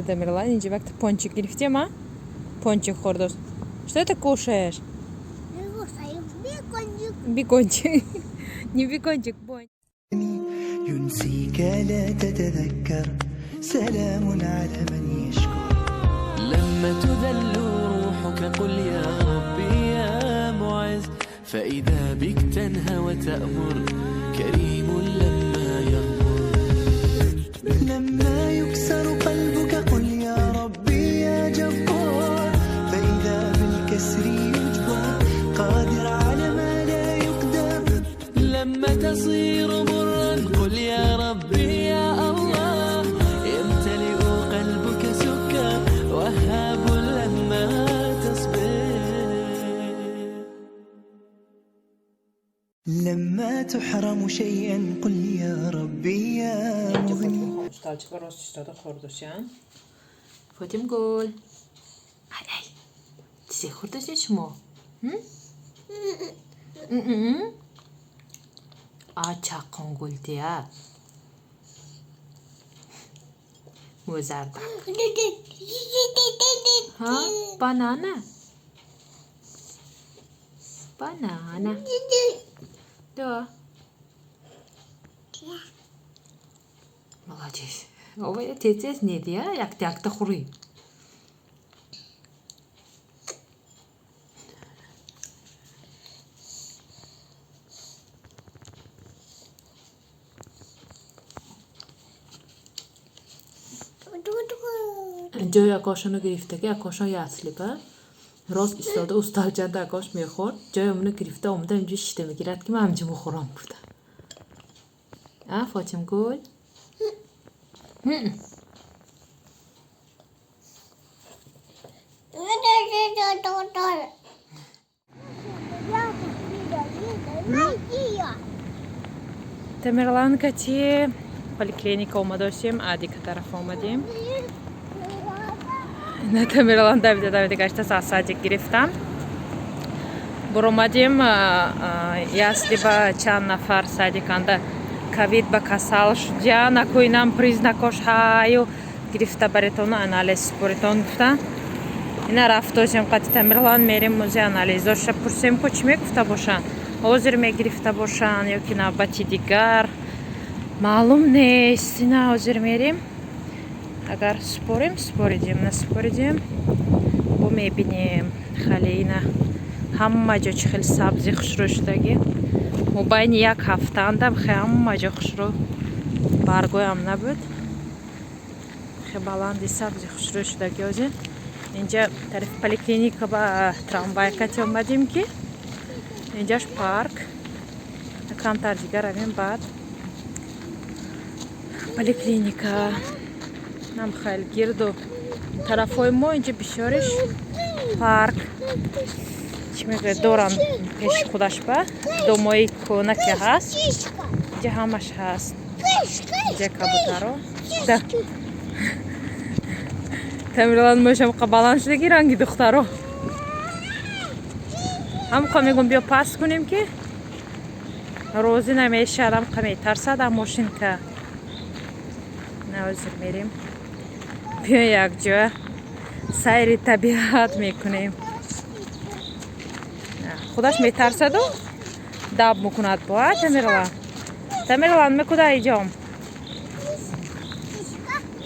Тамерлан инҷа вақте пончик гирифтем, а? Пончик хӯрдост. Что ты кушаешь? Бекончик. Бекончик. Не бекончик, пончик. ينسيك لا تتذكر سلام على من يشكر. لما تذل روحك قل يا ربي يا معز، فإذا بك تنهى وتأمر، كريم لما يغمر. لما يكسر قلبك قل يا ربي يا جبار، فإذا بالكسر يجبر، قادر على ما لا يقدر. لما تصير مرا قل يا ربي يا الله، يمتلئ قلبك سكر، وهاب لما تصبر. لما تحرم شيئا قل يا ربي يا مغني. Усталчика рост истода хӯрдосян. Фотимгул. Ай, ай. Чизе хӯрдосед шумо? А чаққонгул дия. Мӯзардак. Ҳа? Банана? Банана. Да. Молодец. Ой, тез-тез недия, якта якта хӯрӣ. Ҷои акошоно гирифтаги, акошон ясли ба рост истода усталчанда акош мехӯрд, ҷои омоно гирифта омада инҷо шишта мегирад, ки ман ҳамҷо мехӯрам гуфта. А, Фотимгул? Тамерлан кати поликлиника омадосем, адика тараф омадем. На Тамерлан давида давида гашта са садик гирифтам. Буромадем, ясли ба чанд нафар садиканда ковид ба касал шудя, накоинам признакош ҳаю гирифта баретону анализ супоритон гуфта. Ина рафтосем қати Тамерлан мерем музе анализоша пурсем, ку чӣ мегуфта бошанд. Ҳозир мегирифта бошанд ё ки навбати дигар маълум нест. Ина ҳозир мерем. Агар супорем, супоридем, насупоридем, бо мебинем. Хеле ина ҳама ҷо чӣ хел сабзи хушрӯ шудагӣ. Мобайни як ҳафтаандам хе ҳама ҷо хушрӯ, баргоям набуд. Хе баланди сабзи хушрӯ шудагӣ ҳозир. Инҷа тарафи поликлиника ба трамвай кати омадем, ки инҷаш парк. Камтар дигар равем, баъд поликлиника. Нам хел гирду тарафҳои мо инҷа бисёриш парк. Чӣ мегӯяд, доранд пеши худаш ба домои кӯна ки ҳаст. Инҷа ҳамаш ҳаст. Инҷа кабутаро. Да. Тамерлан мошам баланд шудаги ранги духтаро. Ҳамқа мегӯм, биё паст кунем, ки розӣ намешавад, ҳамқа метарсад ам мошинка. Ҳозир мерем. Биё якҷоя сайри табиат мекунем. Худаш метарсаду даб мекунад бо, а Тамерлан? Тамерлан, мы куда идем?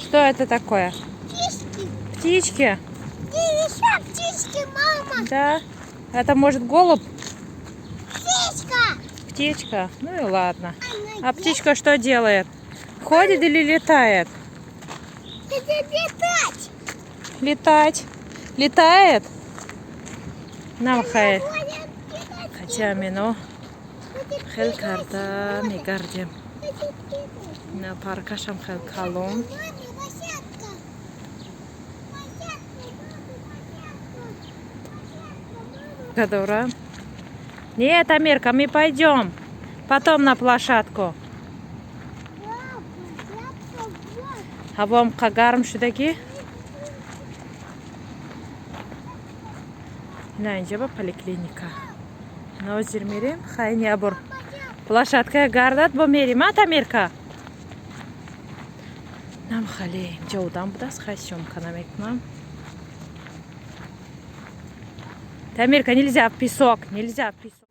Что это такое? Птички. Птички, мама. Да. Это может голубь? Птичка. Птичка. Ну и ладно. А птичка что делает? Ходит или летает? Это летать. Летать. Летает? Нам хай. Хотя мино хел карда мегардем. На паркашам хел калон. Дора. Нет, Амирка, мы пойдем. Потом на площадку. Ҳавом қа гарм шудагӣ. На инҷа ба поликлиника. Ҳозир мерем. Хайни абор. Площадка гардад, бо мерем, а, Тамирка? Нам хеле инҷа одам будааст, хай съёмка намекунам. Тамирка, нельзя в песок, нельзя в песок.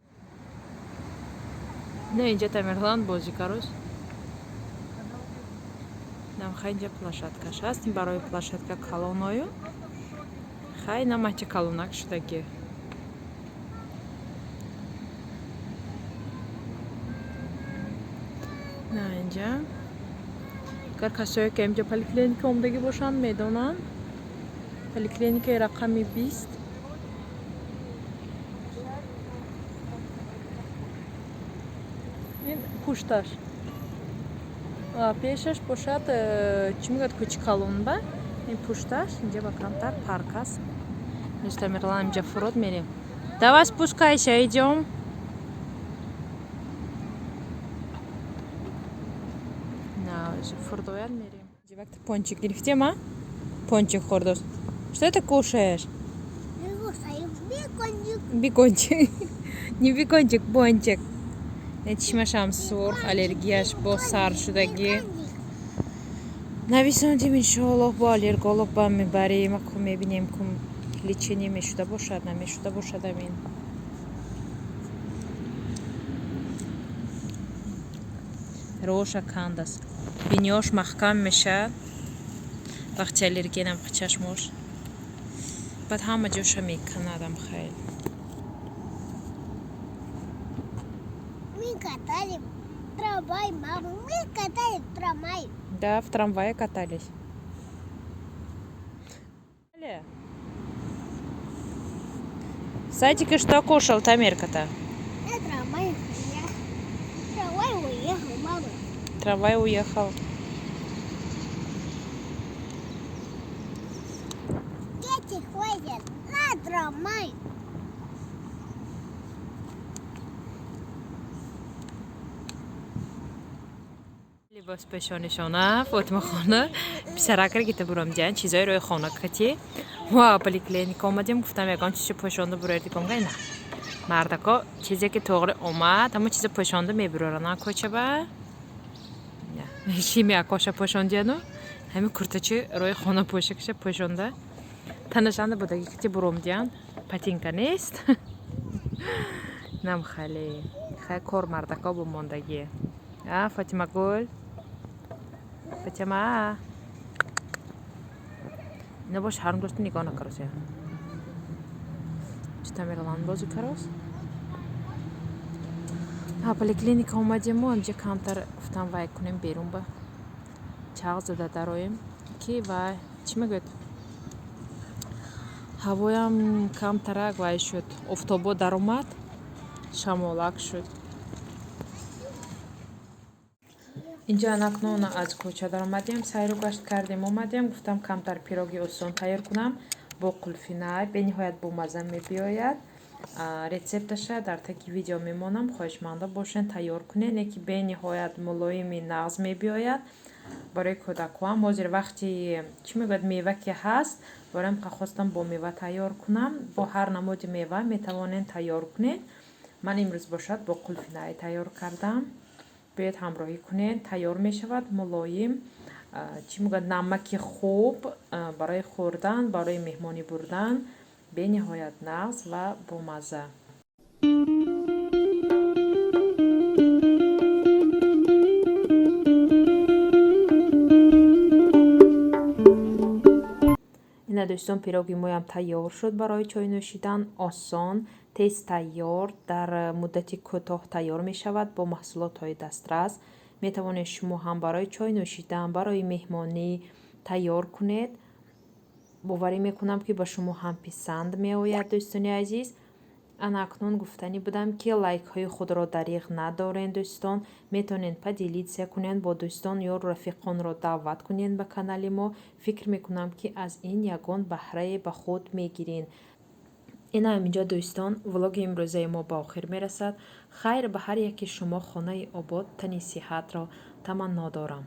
Не, инҷа Тамерлан бозӣ кароз. Нам хай инҷа площадкаш ҳаст, ин барои площадка калоною. Хай намача калонак шудаги. На инҷа. Агар касое ки инҷа поликлиника омдагӣ бошанд, медонанд. Поликлиникаи рақами 20. Ин пушташ. Пешаш бошад, чӣ мегӯяд, кӯчи калонба. Ин пушташ, инҷа ба камтар парк аст. Мис Тамерлан инҷа фурод мерем. Давай спускайся, идём. На, фурдояд мерем. Вақте пончик гирифтем, а? Пончик хӯрдост. Что ты кушаешь? Бекончик. Бекончик. Не бекончик, пончик. Чишмашам сурх, аллергияш бо сар шудагӣ. Нависондим, иншоаллоҳ, бо аллерголог ба мебарем, аку мебинем, ку лечение мешуда бошад, намешуда бошад амин. Роша кандас. Биниёш маҳкам мешавад. Вақти аллергиянам чашмош. Баъд ҳама ҷоша меканадам хел. Мы катали трамвай, мама. Мы катали трамвай. Да, в трамвае катались. Садика что кушал, Тамирка-то? Я трамвай уехал. Трамвай уехал, мама. Трамвай уехал. Дети ходят на трамвай. Либос пешонишона, Фотимахона, писаракра гита бурам диан, чизои рӯи хона кати. Мо поликлиника омадем, гуфтам ягон чизи пӯшонда бурерди гомга ина. Мардако чизе ки тоғри омад, ҳамо чиза пӯшонда мебурорана кӯчаба. Шими акоша пӯшондияну, ҳами куртачи рӯи хона пӯшакша пӯшонда. Танашанда будаги кати буром диан, патинка нест. Нам хали. Хай кор мардако бумондаги. А, Фатимагул? Фатима. Ина бош ҳарм дошта нигоҳ накарос я. Чӣ Тамерлан бозӣ карос? Поликлиника омадем, мо инҷа камтар гуфтам вай кунем берун ба чағ зада дароем ки вай чӣ мегӯяд? Ҳавоям камтарак вай шуд, офтобо даромад, шамолак шуд. Инҷа анакнун аз кӯча даромадем, сайру гашт кардем, омадем, гуфтам камтар пироги осон тайёр кунам бо қулфинай, бениҳоят бомазза мебиёяд. Рецепташа дар таги видео мемонам, хоҳишманда бошен тайёр кунед, не ки бениҳоят мулоими нағз мебиёяд барои кӯдакҳоам. Ҳозир вақти чӣ мегӯяд, мева ки ҳаст, бароям хостам бо мева тайёр кунам. Бо ҳар намуди мева метавонед тайёр кунед. Ман имрӯз бошад бо қулфинай тайёр кардам. Биёед ҳамроҳӣ кунед, тайёр мешавад мулоим, чӣ мегӯяд, намаки хуб барои хӯрдан, барои меҳмонӣ бурдан, бениҳоят нағз ва бомазза. Ина дӯстон, пироги моям тайёр шуд барои чой нӯшидан. Осон, тез тайёр, дар муддати кӯтоҳ тайёр мешавад бо маҳсулотҳои дастрас. Метавонед шумо ҳам барои чой нӯшидан, барои меҳмонӣ тайёр кунед. Боварӣ мекунам, ки ба шумо ҳам писанд меояд, дӯстони азиз. Ана акнун гуфтанӣ будам, ки лайкҳои худро дариғ надорен, дӯстон. Метавонед поделиться кунед бо дӯстон ё рафиқонро даъват кунед ба канали мо. Фикр мекунам, ки аз ин ягон баҳрае ба худ мегиред. Ина ҳаминҷо дӯстон, влоги имрӯзаи мо ба охир мерасад. Хайр ба ҳар яки шумо хонаи обод, тани сиҳатро таманно дорам.